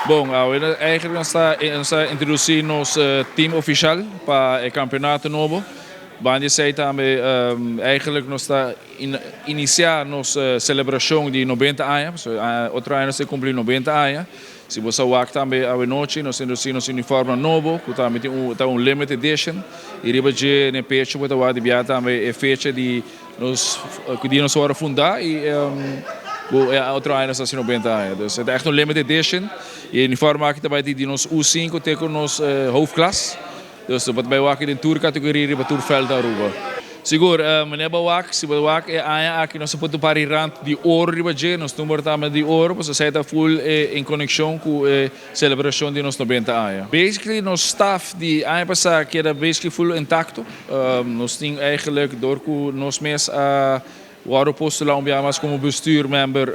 Bon, eigenlijk nos ta introduci nos team oficial pa e campeonato nobo. Banda di esey tambe eigenlijk nos ta inicia nos celebracion di 90 aña. So, otro aña nos ta cumpli 90 aña. Si bo wak tambe anochi, nos a introduci nos uniform nobo, cu tambe tin un limited edition. Y riba dje na pecho, bo ta wak di biaha tambe e fecha di nos cu dia nos a wordo funda y otro aña nos ta 90 aña. Dus e ta echt un limited edition. Y e uniform aki tambe di nos U5 te cu nos hoofdklas. Dus bo ta bay wak den tur categoria riba tur veld Aruba. Sigur, manera bo wak, si bo wak e aña aki nos por pari rand di oro riba dje, nos number tambe di oro, pues esey ta full en conexion cu e celebracion di nos 90 aña. Basically, nos staff di aña pasa a keda basically full intacto. Nos tin eigenlijk door cu nos mes a wordo postula un biaha mas como bestuur member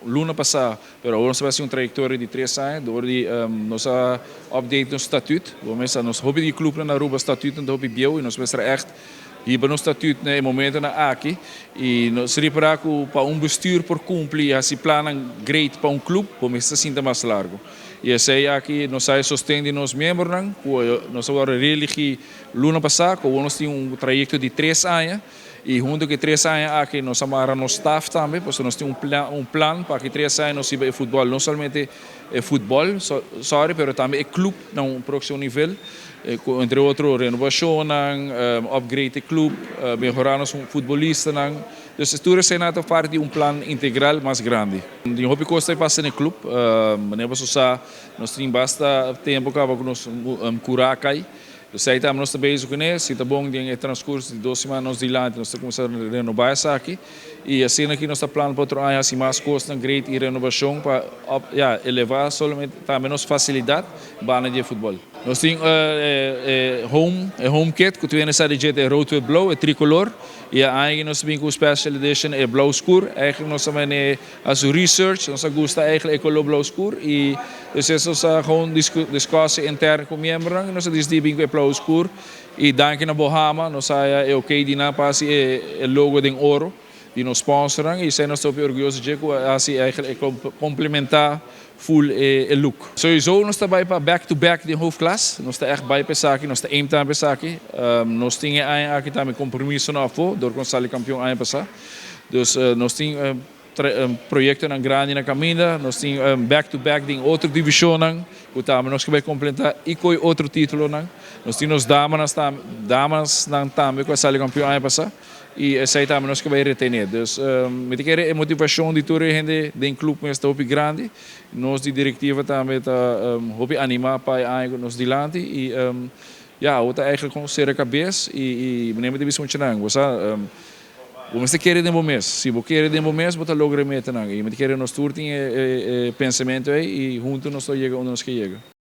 luna pasa, pero nos a bay un trayectoria di 3 aña, door di nos a update nos statuut. Nos nos hopi di club na Aruba statuut ta hopi bieu y nos mester echt hiba nos statuut na momento nan aki y nos ripara cu pa un bestuur por cumpli asina plan great pa un club, bo mester sinta mas largo. Y esey aki nos a sosten nos miembronan, cu nos a reeligi luna pasa, cu nos tin un trayecto di 3 aña y hunto cu 3 aña aki nos a mara nos staff tambe, pasobra nos tin un plan pa cu 3 aña nos hiba e futbol, no solamente e futbol, so, sorry, pero tambe e club na un proximo nivel, entre otro renovacion, upgrade e club, mehora nos futbolistanan. Dus tur esey ta parti di un plan integral mas grandi. Tin hopi cos ta pasa den club, manera bo sa, nos tin basta tempo caba cu nos cura a cay. Dus ey tambe nos ta bezig cu ne, si ta bon den transcurso di 2 siman nos dilanti, nos ta cuminsa renoba esaki. Y asina aki nos ta plan pa otro aña asina mas cos great y renobacion pa, ja, eleva solamente tambe nos facilidad banda di futbol. Nos tin home kit cu tin esaki di rood, wit, blauw, e tricolor. Y eigenlijk nos tin cu special edition e blauw scur. Eigenlijk nos tambe a research, nos gusta eigenlijk e color blauw scur y dus esey ta gewoon discussie intern cu miembro y nos a dicidi cu e blauw scur. Y danki na Bohama, nos a e ok di nan pa e logo den oro di nos sponsor y esey nos ta orguyoso di cu asina eigenlijk complementa full e look. Sowieso nos ta bay pa back to back di hoofdklas. Nos ta echt bij pa esaki, nos ta aim tambe pa esaki. Nos tin aki tambe compromiso na afo, door cu sali campeon aña pasa. Dus nos tin un proyecto nan grandi na caminda, nos tin back to back den otro division, cu tambe nos kier completa y cu otro titulo nan. Nos tin nos damas nan tambe cu sali campeon aña pasa. Y esey tambe nos kier bay retene. Dus mi ta kere e motivacion di tur hende den club ta hopi grandi. Nos di directiva tambe ta hopi anima pa e nos dilanti y ja, ta eigenlijk gewoon sera cabes y meneer di bisa nang, bo bo mester kere den bo mes. Si bo kere den bo mes, bo ta logra meta nan. Y mi ta kere nos tur tin e pensamento ey y hunto nos ta yega unda nos kier yega.